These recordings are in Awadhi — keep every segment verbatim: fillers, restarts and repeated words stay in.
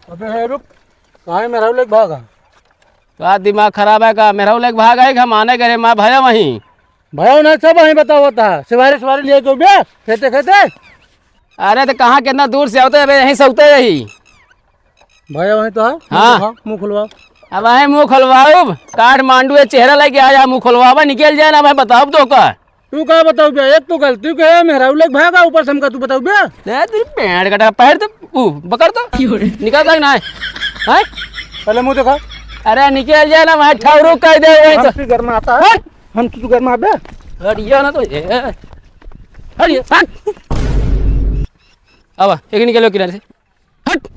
अबे हे रुक, काहे मेहरारू लेके भागा? का दिमाग खराब है का? मेहरारू लेके भागा है कि हम आने करे, मैं भया वहीं। भया नहीं, सब वहीं बतावत है। सिवारी, सिवारी लिए तो बे, खेते, खेते। अरे तो कहाँ, कितना दूर से आवते, अबे यहीं से उतरे यही। भया वहीं तो है। हाँ। मुँह खुलवाओ, मुँह खुलवाओ। अब वहीं मुँह खुलवाओ, काठमांडू ये चेहरा लेके आया, मुँह खुलवावा, निकल जाए ना, मैं बताओ तो का। तू का बताऊ बे? एक तो गलती के है, मेहरारू लेके भागा, ऊपर से हमका तू बताऊ बे? ले तेरी पेड़ कटा, पैर तो, ऊ, पकड़ तो। निकल तक ना है। हैं? पहले मुँह दिखा। अरे निकल जाए ना, मैं ठौरू कह दे वहीं से। हम तू घर में आता है? हट! हम तू घर में आबे? हट, ये ना तो, ये। हट, ये, हट। अब, एक निकलो किनारे से। हट।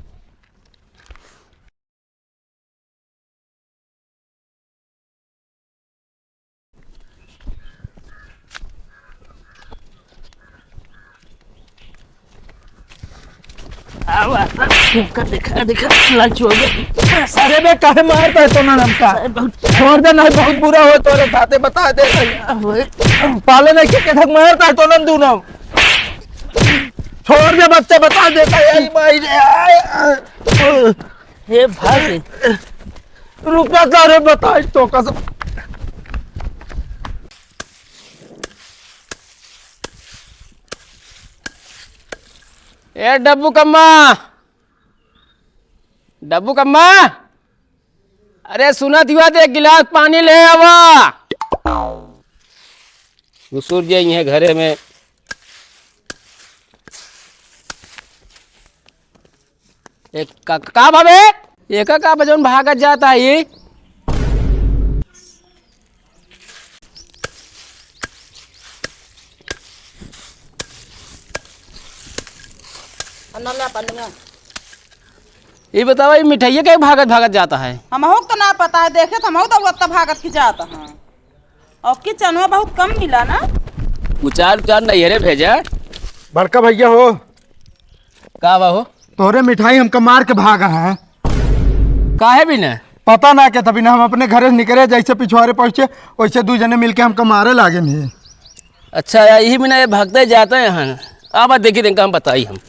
आवा, तुमका देखा, देखा, लालच हो गया। अरे बे, काहे मारता है तोनन हमका? अरे बहुत छोड़ दे, नहीं बहुत बुरा हो तोरे साथे, बता दे। पाले नहीं के, के धक मारता है तोनन दूनों। छोड़ दे बच्चा, बता देता है, आई माई रे, आय। हे भाई। रुपया का रे बताई तो कसम। ए डब्बू कम्मा, डब्बू कम्मा, अरे सुनत हुआ तो एक गिलास पानी ले आवा। घुसुर जाइए घरे में। ए, का, का भावे? एका का बजौन भागत जाता है ये? अन्ना ला पनिया। ये बतावा, ये मिठाइया काहे भागत भागत जाता है? हमहू के तो ना पता है, देखे तो हमहू तो ओत्ता भागत की जाता है। और किचनवा बहुत कम मिला ना? उचार उचार नैहरे भेजा। बड़का भैया हो। का बा हो? तोरे मिठाई हमका मार के भागा है। काहे भी ना? पता ना के तभी ना हम अपने घरे से निकरे, जैसे पिछुआरे पहुँचे, वैसे दू जने मिलके हमका मारे लागे नहीं। अच्छा यार, यही बिना ये भागते जाते हैं। अब देखी इनका हम बताई हम।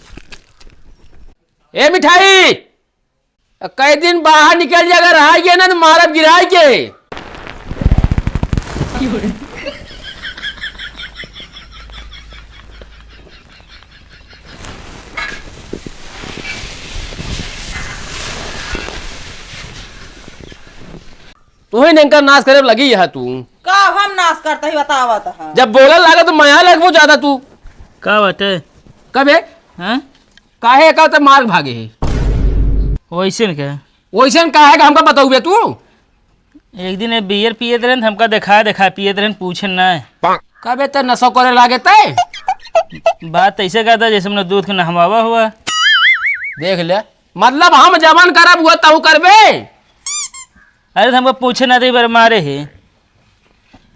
ए मिठाई, कई दिन बाहर निकल जाएगा, रहा ये ना तो मारब गिराई के। तू ही इनका नाश करे लगी है तू। का हम नाश करता ही बतावत है? जब बोले लागे तो मया लगबो ज्यादा तू। का बाटे? कबे? हाँ? काहे का तो मार भागे है? वैसे न का? वैसे न का है कि हमका बताऊ बे तू? एक दिन ये बियर पियत रहन, हमका देखा देखा पियत रहन, पूछे ना। कबे ते नशा करे लागे ते? बात ऐसे कहता जैसे हमने दूध के नहवावा हुआ। देख ले, मतलब हम जवन करब वो तहू करबे। अरे तो हमका पूछे ना दे, बार मारे है।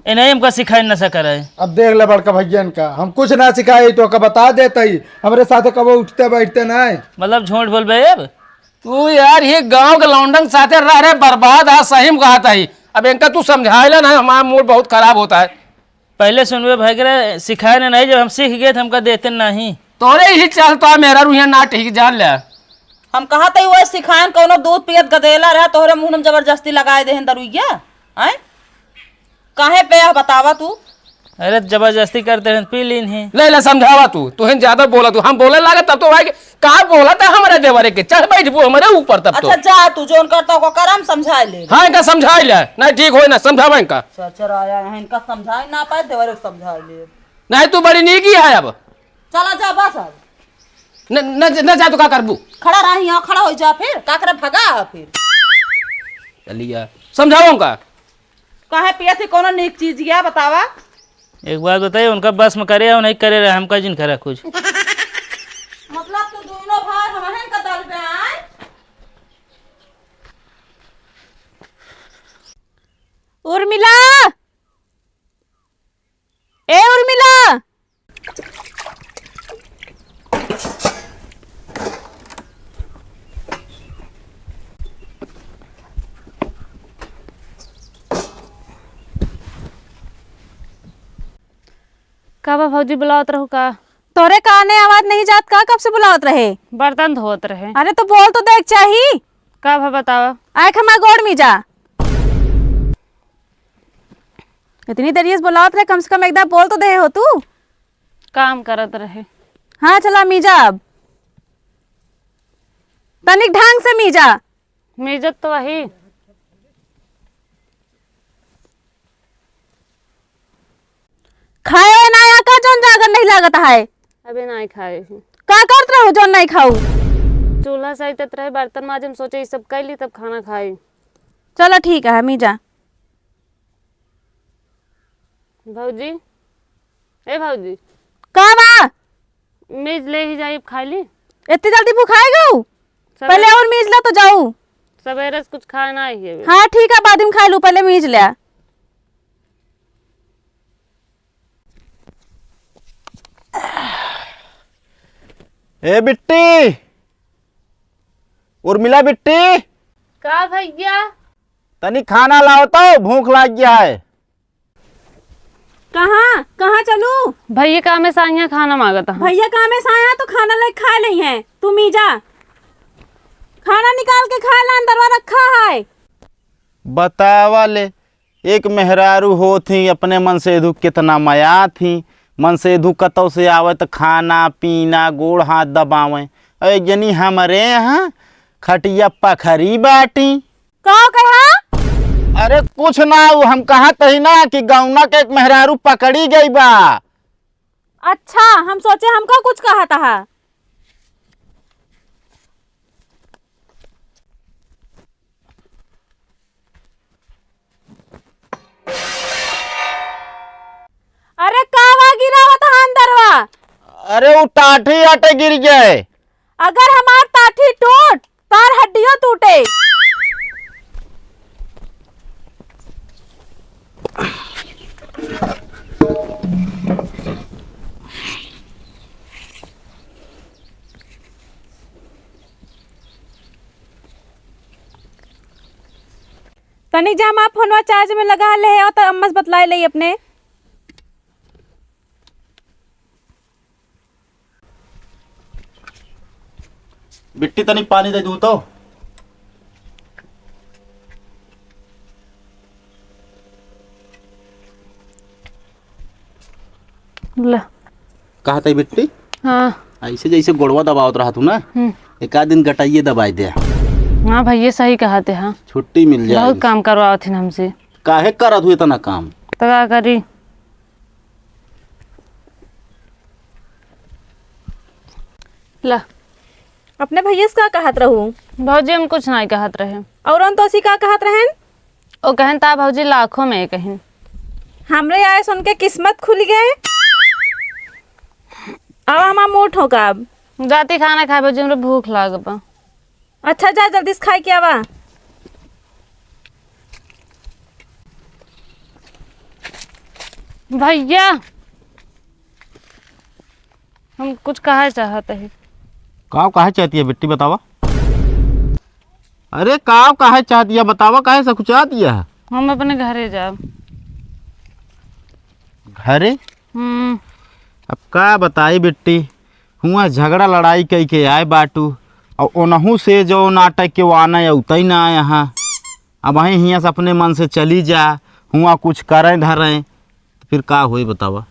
ए नहीं, हमका सिखाए नशा करे। अब देख ले बड़का भैया इनका, हम कुछ ना सिखाए तो का बता देता ही, हमरे साथे कबो उठते बैठते ना है। मतलब झूठ बोलबे अब? तू यार ये गांव के लौंडन साथे रह रहे बर्बाद, आज सही में कहत ही। अब इनका तू समझाए ला ना, हमारा मूड बहुत खराब होता है। पहले सुनबे भाई के रे, सिखाए ना नहीं, जब हम सीख गए तो हमका देते नहीं। तोरे ही चलता मेरा रुहिया ना ठीक जान ले। हम कहा तई वो सिखाएन कौनो दूध पियत गदेला रहा, तोहरे मुंह में जबरदस्ती लगाए देहन दरुइया, हैं? काहे पे यह बतावा तू? अरे जबरदस्ती करते हैं, पी लीन ही। ले, ले, समझावा तू, तू हैं ज्यादा बोला तू, हम बोले लागे तब तो भाई का बोला था हमारे देवरे के, चढ़ बैठ वो हमारे ऊपर तब तो। अच्छा जा तू, जोन करता ओको कर, हम समझाए ले। हाँ, इनका समझाए ले, नहीं ठीक होए ना, समझावा इनका। चरचर आया है, इनका समझाए ना पाए, देवरे को समझाए ले। नहीं तू बड़ी नीकी है अब। चला जा बस अब। न, न, न जा तो का करबू? खड़ा रही यहाँ, खड़ा हो जा फिर, का करे भगा है फिर? चलिया, समझावा उनका। काहे पियत ही कोनो नीक चीज या बतावा? एक बात बताइए, उनका बस में करे या नहीं करे रहे, हमका जिन करा कुछ। मतलब तू दोनों भाई हमहन का दल पे आए? उर्मिला, ए उर्मिला। का बा भौजी, बुलावत रहू का? तोरे काने आवाज नहीं जात का? कब से बुलावत रहे? बर्तन धोत रहे। अरे तो बोल तो देख चाही। का भा बतावा? आए हमार गोड़ मीजा। इतनी देर ये बुलावत रहे, कम से कम एक दाब बोल तो दे हो तू। काम करत रहे। हाँ चला मीजा अब। तनिक ढंग से मीजा। मेजत तो वही। खाए ना आया का जौन जागर नहीं लागत है? अबे नाई खाए ही। का करत रहू जौन नहीं खाऊ? चूल्हा सहितत रहे, बर्तन माजे, हम सोचे ई सब कर ली तब खाना खाई। चलो ठीक है, मी जा। भौजी, ए भौजी। का बा? मीज ले ही जाई, खा ली। इतनी जल्दी भुखाए गऊ? सवेरे पहले और मीज ला तो जाऊ। सवेरे से कुछ खाए ना ही अभी। हाँ ठीक है, बाद में खा लू, पहले मीज ले। ए बिट्टी, उर्मिला बिट्टी। का भैया? तनी खाना लाओ तो, भूख लाग गया है। कहाँ, कहाँ चलू? भैया कामे से आइया, खाना मांगत हैं। भैया कामे से आया तो खाना लेके खा लेइहैं। तू मी जा, खाना निकाल के खा ला, अंदरवा रखा है। बतावा ले, एक मेहरारू होत ही, अपने मनसेधू कितना मयात ही। मनसेधू कतौ से आवे त खाना पीना गोड़ हाथ दबावे। एक जनी हमरे यहाँ खटिया पखरी बाटी। का कहा? अरे कुछ ना, उ हम कहत ही ना कि गौना के एक मेहरारू पकड़ी गई बा। अच्छा, हम सोचे हमका कुछ कहत हा। अरे कावा गिरावत हा अंदरवा? अरे उ टाठी आटे गिर गए। अगर हमार टाठी टूट, तार हड्डियों टूटे। तनिक जा हमार फोनवा चार्ज में लगा ले हो, त अम्मा से बतलाए ले अपने। बिट्टी, तनी पानी दे दू तो। ला। कहा तई बिट्टी? हाँ। ऐसे जैसे गोड़वा दबावत रहा तू ना, हम्म। एक आध दिन गटाइए दबाई दे। हाँ भैया, सही कहा थे, हाँ। छुट्टी मिल जाए। बहुत काम करवावत थी हमसे। काहे करत हुए इतना काम? तो का करी? ला। अपने भैया से का कहत रहू? भौजी, हम कुछ नाई कहत रहे। और उन तोसी का कहत रहन? ओ कहन ता भौजी लाखों में एक कहिन। हमरे आए सुन के किस्मत खुल गए। अब हमार मुंह ठोका अब। जाती खाना खाए भौजी, हमरे भूख लाग बा। अच्छा, जा जल्दी से खाए के आवा। भैया, हम कुछ कहे चाहत ही। का कहे चाहती है बिट्टी, बतावा? अरे का कहे चाहती है, बतावा, काहे सकुचाती है? हम अपने घरे जाब। घरे? हम्म। अब का बताई बिट्टी, हुआ झगड़ा लड़ाई कई के आए बाटू, और ओनहू से जो नाटक के वाना है, उतई ना आए यहाँ। अब वहीं हियाँ से अपने मन से चली जा, हुआ कुछ करें धरें, तो फिर का होई बतावा?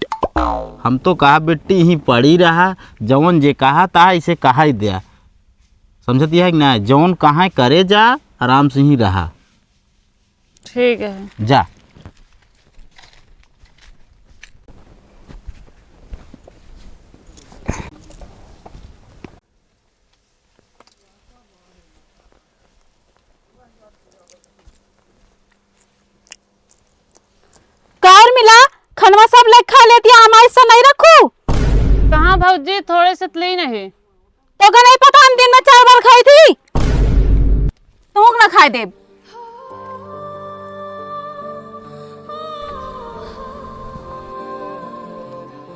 हम तो कहा बिट्टी यहीं पड़ी रहा, जवन जे कहा ता इसे कहा ही दिया, समझती है कि ना? जवन कहा करे जा, आराम से ही रहा। ठीक है। जा। का उर्मिला, खनवा सब लेके खा लेती है, हमारे से नहीं रखू? कहाँ भौजी, थोड़े से तली नहीं। तो का नहीं पता हम दिन में चार बार खाई थी? तू ना खाए देब।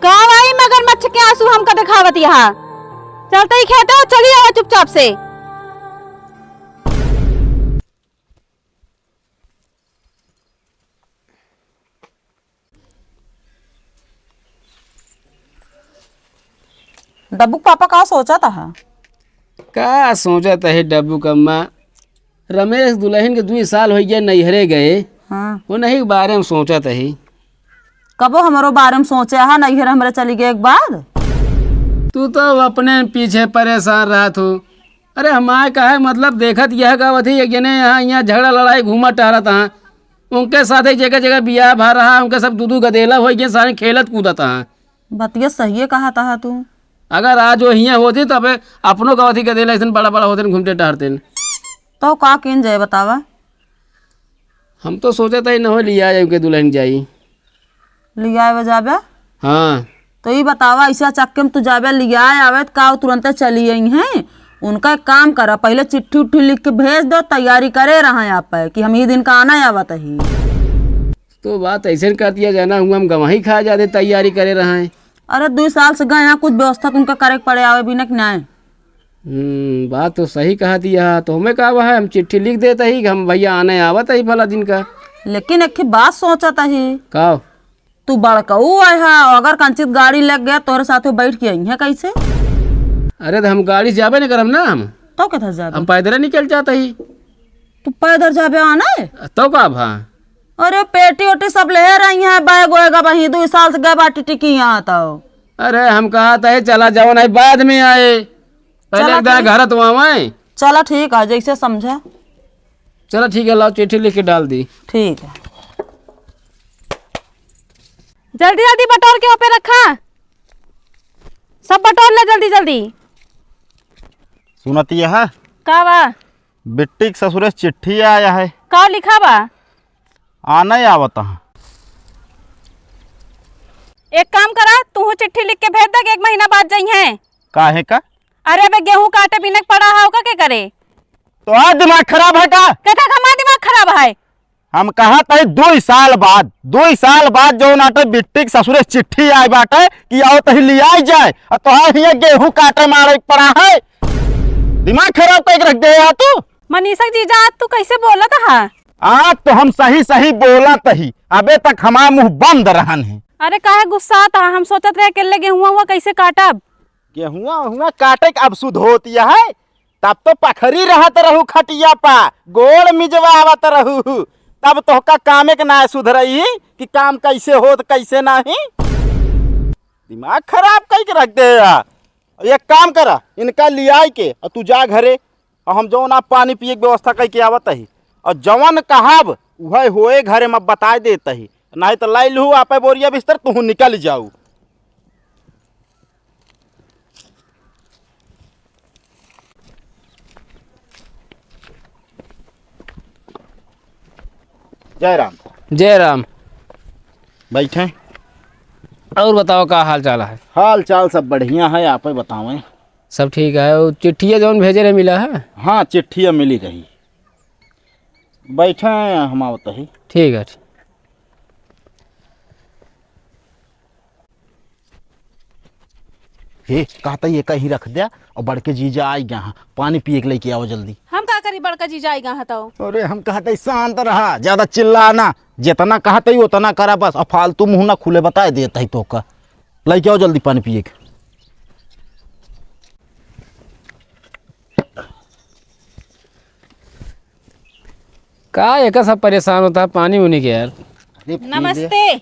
का भाई मगरमच्छ के आंसू हमका दिखावत यहाँ? चलते ही खेते हो, चली आवा चुपचाप से। डब्बू के पापा का सोचत ह? का सोचत है डब्बू के अम्मा? रमेश दुलहिन के दुई साल होइ गए नैहरे गए। हाँ। उन्हीं के बारे में सोचत ही। कबो हमरो बारे में सोचे हा, नैहर हमरे चली गए एक बाद? तू तो अपने पीछे परेशान रहत हो। अरे हमारे कहे मतलब देखत यह गावत ही, एक जने यहाँ, यहाँ झगड़ा लड़ाई घूमत टहरत हाँ। उनके साथ एक जगह जगह बियाह भा रहा, उनके सब दू दू गदेला होइ गए, सारे खेलत कूदत हाँ। बतिया सहिए कहत हा तू। अगर आज वो हियाँ होती तो अबे अपनो गावत ही गदेला ऐसन बड़ा बड़ा होते घूमते टहरते। तो का किन जाए बतावा? हम तो सोचत ही न हो लिया जाए के दुलहिन जाई। लियाए जाबे? हाँ। तो ई बतावा, ऐसे अचक्के में तू जाबे लियाए आवे त का उ तुरंते चली आई हैं? उनका एक काम करा, पहिले चिट्ठी उट्ठी लिख के भेज दो, तैयारी करे रहा आप कि हम ई दिन का आना आवत ही। तो बात ऐसे कर दिया जाना हुआ, हम गवाही खा जाते तैयारी करे रहा है। अरे दुई साल से गए हैं, कुछ व्यवस्था तो उनका करे के पड़े आवे बिना कि नाय। हम्म, बात तो सही कहा दिया। तो हमें का है, हम चिट्ठी लिख देत ही कि हम भैया आने आवत ही फला दिन का। लेकिन एक ठे बात सोचत ही। का? तू बड़कऊ आए हा, अगर कंचित गाड़ी लग गया तोरे साथे बैठ के आई है कैसे? अरे तो हम गाड़ी से जाबे नहीं करब ना हम। तो के था जाबे? हम पैदल निकल जात ही। तू पैदल जाबे आने? तो का भा? अरे पेटी ओटी सब ले रही है, बैग वैग वहीं दुई साल से गए बाटी टिकी यहाँ तो। अरे हम कहत ही चला जाओ नहीं बाद में आए, पहले चला एक दाना ठीक। घर तो आवे। चला ठीक है, जैसे समझा। चला ठीक है, लाओ चिट्ठी लिख के डाल दी। ठीक है। जल्दी जल्दी बटोर के ओपे रखा, सब बटोर ले जल्दी जल्दी। सुनत यह? का बा? बिट्टी के ससुरे से चिट्ठी आया है। का लिखा बा? आना ही आवत है। एक काम करा, तू चिट्ठी लिख के भेज दे कि एक महीना बाद जइहैं। काहे का? अरे अबे गेहूं काटे बिनक पड़ा है, ओका के करे? तो आज दिमाग खराब है का? केका का हमार दिमाग खराब है? हम कहत ही दुई साल बाद, दुई साल बाद जौन आटे बिट्टी के ससुरे से चिट्ठी आई बाटे कि आवत ही लियाई जाए, और तोहार हियाँ गेहूं काटे मारे के पड़ा है। दिमाग खराब कइके रख दे यार तू। मनीषा के जीजा, आज तू कैसे बोलत हा? आज तो हम सही सही बोलत ही, अबे तक हमार मुंह बंद रहन है। अरे काहे गुस्सात हा? हम सोचत रहे अकेले गेहुआ हुआ कैसे काटब? गेहुआ हुआ काटे के अब सुध होत यह है, तब तो पखरी रहत रहू खटिया पा, गोड़ मिजवावत रहू, तब तोहका कामे के ना सुधरई कि काम कैसे होत कैसे नाही। दिमाग खराब कइके रख दे यार। एक काम करा, इनका लियाई के और तू जा घरे, और हम जौन आप पानी पिए के व्यवस्था कइके आवत ही, और जौन कहब उहे होए घरे में बताए देत ही, नाहीं तो लाई लू आपे बोरिया बिस्तर, तू निकल जाऊ। जय राम। जय राम। बैठे। और बताओ, का हाल चाल है? हाल चाल सब बढ़िया है, आप ही बतावें। सब ठीक है। वो चिट्ठिया जौन भेजे रहे, मिला है? हाँ, चिट्ठिया मिली रही। बैठे, हम आवत ही। ठीक है। हे, कहत ही ये कहीं रख द्या, और बड़के जीजा आई गया हाँ, पानी पिए के लेके आओ जल्दी। हम का करी, बड़का जीजा आई गया हाँ तो? अरे हम कहत ही शांत रहा, ज्यादा चिल्ला ना, जितना कहत ही उतना करा बस, और फालतू मुंह ना खुले, बताए देत ही तोहका। लेके आओ जल्दी पानी पिए के। का एका सब परेशान होता है पानी उनी के यार। अरे पी ले। नमस्ते।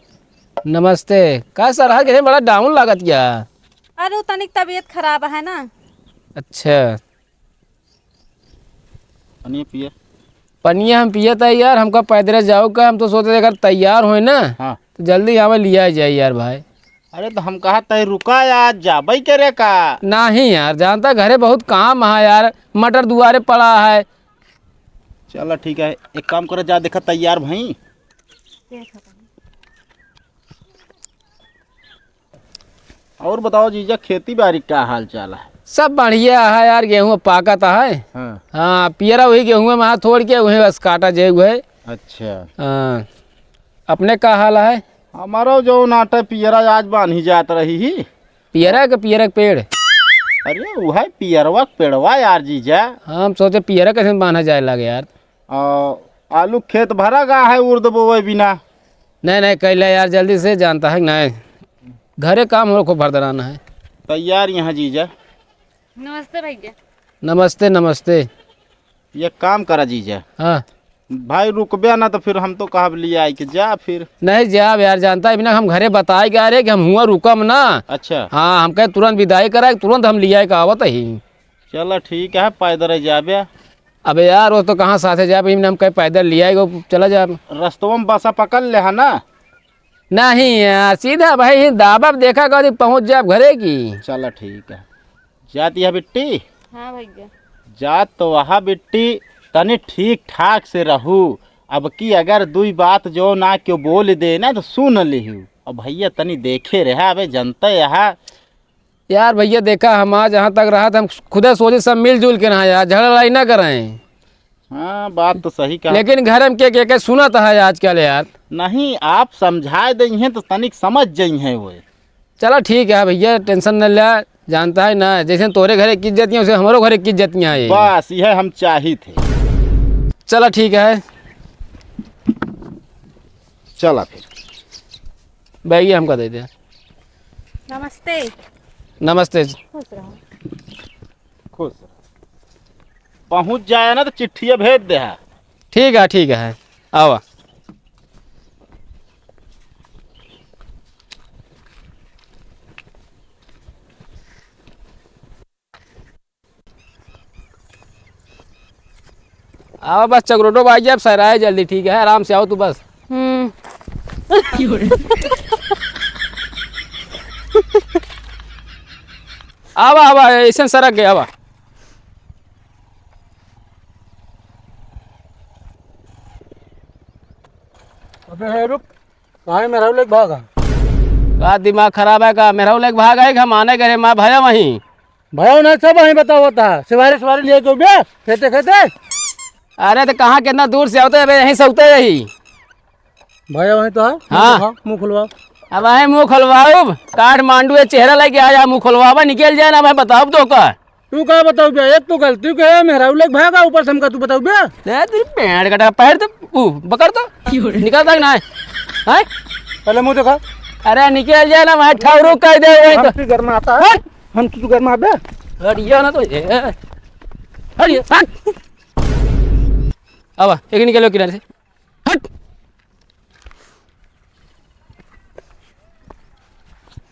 नमस्ते। का सर, हाल कैसे, बड़ा down लागत या? अरे, उ तनिक तबीयत खराब है ना। अच्छा। पनिया पिए। पनिया हम पियत है यार, हमका पैदरे जाओ का, हम तो सोचे अगर तैयार होए ना, हाँ। तो जल्दी हमें लिया जाए यार भाई। अरे तो हम कहत ही रुका यार, जाबे करे का? नहीं यार, जानता घरे बहुत काम है यार, मटर दुआरे पड़ा है। चला ठीक है, एक काम करा, जा देखा तैयार भई। और बताओ जीजा, खेती बारी का हाल चाल है? सब बढ़िया है यार, गेहूं पाकत है। हाँ। हाँ, पियरा वही गेहूं में हाथ छोड़ के वही बस काटा जाए हुए। अच्छा। हाँ, अपने का हाल है? हमारो जौन आटे पियरा आज बान्ही जात रही ही। पियरा के, पियरा के पेड़? अरे वह पियरवा के पेड़वा यार जीजा। हाँ, हम सोचे पियरा कैसे बान्हा जाए लगे यार। आ, आलू खेत भरा गा है उर्द बोवे बिना। नहीं, नहीं, कैला यार, जल्दी से जानता है कि नहीं, घरे काम हो खूब भरदराना है। तैयार यहाँ जीजा। नमस्ते भैया। नमस्ते, नमस्ते। ये काम करा जीजा। हाँ। भाई रुकबे ना तो फिर हम तो कहब लियाई के जा फिर। नहीं जाब यार, जानता है बिना हम घरे बताए के आ रहे कि हम हुआ रुकम ना। अच्छा। हाँ, हम कहे तुरंत विदाई कराए, तुरंत हम लियाए के आवत ही। चला ठीक है, पैदल ही जाबे। अबे यार, वो तो कहाँ साथे जाब, इमने हम कहे पैदल लियाए के चला जाब। रस्तवा में बसा पकड़ ले है ना? नहीं यार, सीधा भाई ही दाबब, देखा कभी पहुँच जाब घरे की। चला ठीक है। जाती है बिट्टी? हाँ भैया। जात तो वहा बिट्टी, तनी ठीक ठाक से रहू। अब की अगर दुई बात जो ना क्यों बोल दे ना तो सुन लिहू। अब भैया तनी देखे रहा, अबे जनते यहाँ। यार भैया देखा, हम आज यहाँ तक रहा था, हम खुदे सोचे सब मिलजुल के रहा यार, झगड़ा लड़ाई ना करें। हाँ, बात तो सही कहा। लेकिन घर में के, के, के सुनत है आजकल यार। नहीं, आप समझाए दइहें तो तनिक समझ जइहें वो। चला ठीक है भैया, tension न ले, जानता है ना, जैसे तोरे घरे की इज्जत है, वैसे हमरो घरे की इज्जत है। बस, यह हम चाहित है। चला ठीक है। चला फिर। बैग ये हमका दे दे। नमस्ते। नमस्ते। खुश रहो। खुश रहो। पहुँच जाए ना तो चिट्ठिया भेज दे है। ठीक है, ठीक है, आवा। आवा बस, चकरोटो बाई जाब, सर आए जल्दी, ठीक है, आराम से आओ तू बस। हम्म। आवा, आवा, ऐसे सरक गए, आवा। अबे है रुक, काहे मेहरारू लेके भागा? का दिमाग खराब है का? मेहरारू लेके भागा है कि हम आने करे, मैं भया वहीं। भया ना, सब वहीं बताओ होता है। सिवारी, सिवारी लिए क्यों बे? खेते, खेते? अरे तो कहाँ, कितना दूर से आवते, अबे यहीं से उते यही। भया वहीं तो है। हाँ। मुँह खुलवाओ, मुँह खुलवाओ। अब वहीं मुँह खुलवाओ, काठमांडू ये चेहरा लेके आया, मुँह खुलवावा, निकल जाए ना, मैं बताओ तो का। तू का बताऊ बे, एक तो गलती के है, मेहरारू लेके भागा, ऊपर से हमका तू बताऊ बे। ले तेरी पेड़ कटा, पैर तो, ऊ, पकड़ तो। निकलता कि ना है? हैं? पहले मुँह देखा। अरे निकल जाए ना, वहाँ ठौरू कह दे, वहीं हम तो। तू घर में आता है? हट। हम तू घर में आबे? हट, ये ना तो, ये। हट, ये, हट। अब, एक निकलो किनारे से। हट।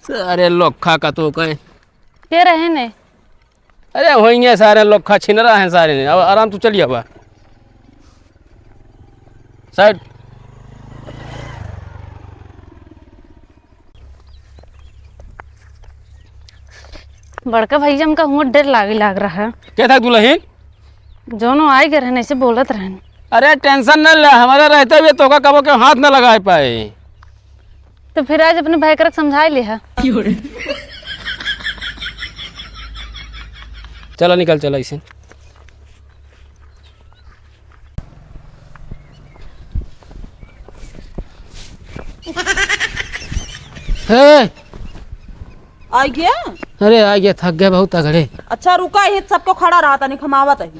सारे लोग खा का तो कहे। के रहे ने? अरे होइए सारे लोग खा छिन रहा है सारे ने। अब आराम तू चलिए अब। साइड। बड़का भैया हमका हुआ डर लागे लाग रहा है। के था दुल्हन? जौनो आई गए रहन, ऐसे बोलत रहन। अरे tension न ले, हमारे रहते हुए तोका कबो के हाथ न लगाए पाए। तो फिर आज अपने भाई करक समझाए लिहा। चला निकल, चला इसे। हे! आ गया? अरे, आ गया, थक गया बहुत तगड़े। अच्छा, रुका, ये सबको खड़ा रहा, तनी खमावत है।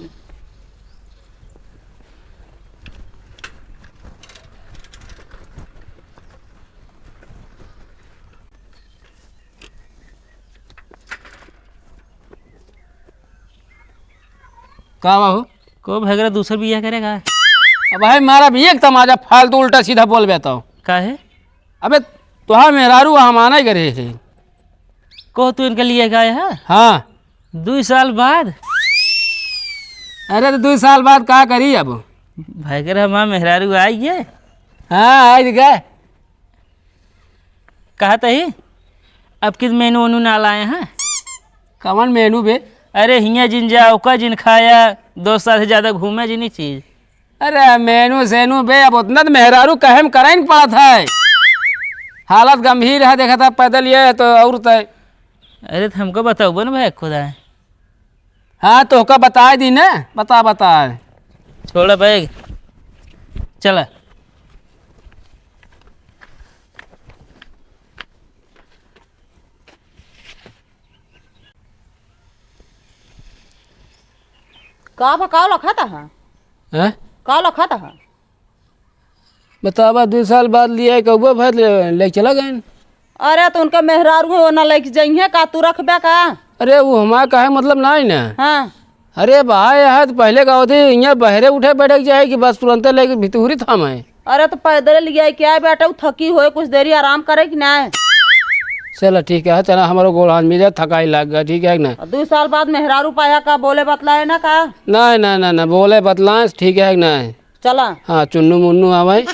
का बा हो? को भगरा दूसर बियाह करेगा? अब भाई मारा भी एक तमाचा, फालतू उल्टा सीधा बोलबे तो। काहे? अबे तोहार मेहरारू हम आना ही करे है। को तू इनके लिए गए है? हाँ। दुई साल बाद? अरे तो दुई साल बाद का करी अब? भगरा हमार मेहरारू आई है। हाँ, आई गए। कहत ही, अब किस मेनू ओनू ना लाए हैं? कवन मेनू बे? अरे हियाँ जिन जा, ओका जिन खाया, दोस्त साथ ज्यादा घूमे जिनी चीज। अरे मेनू सेनू बे, अब उतना तो मेहरारू कहे में करे न पड़त है। हालत गंभीर है, देखा था पैदल ये तो और तय। अरे तो हमको बताओ बन भाई खुदा है। हाँ, तो ओका बताए दी ना, बता, बताए। छोड़ा बैग, चला। का भा, का लखत हा? हैं? का लखत हा? बतावा, दुई साल बाद लिया कौआ भर ले, ले चला गए। अरे तो उनका मेहरारू हो ना लेके जाइए का, तू रखबे का? अरे वो हमार कहे मतलब नाहीं ना। हाँ। अरे भाई, यहाँ तो पहले का होती, यहाँ बहरे उठे बैठे के चाहे कि बस तुरंते लेके भितूरी थामे। अरे तो पैदल लिया क्या बेटा, वो थकी होए, कुछ देरी आराम करे कि नाहीं? चला ठीक है, चला हमारो गोड़ हाथ मिल जाए, थकाई लग गया, ठीक है कि नाहीं? दो साल बाद मेहरारू पाया का, बोले बतलाए ना का? नाहीं, नाहीं, नाहीं, नाहीं, बोले बतलाए, ठीक है कि नाहीं? चला। हाँ, चुन्नू मुन्नू आवे।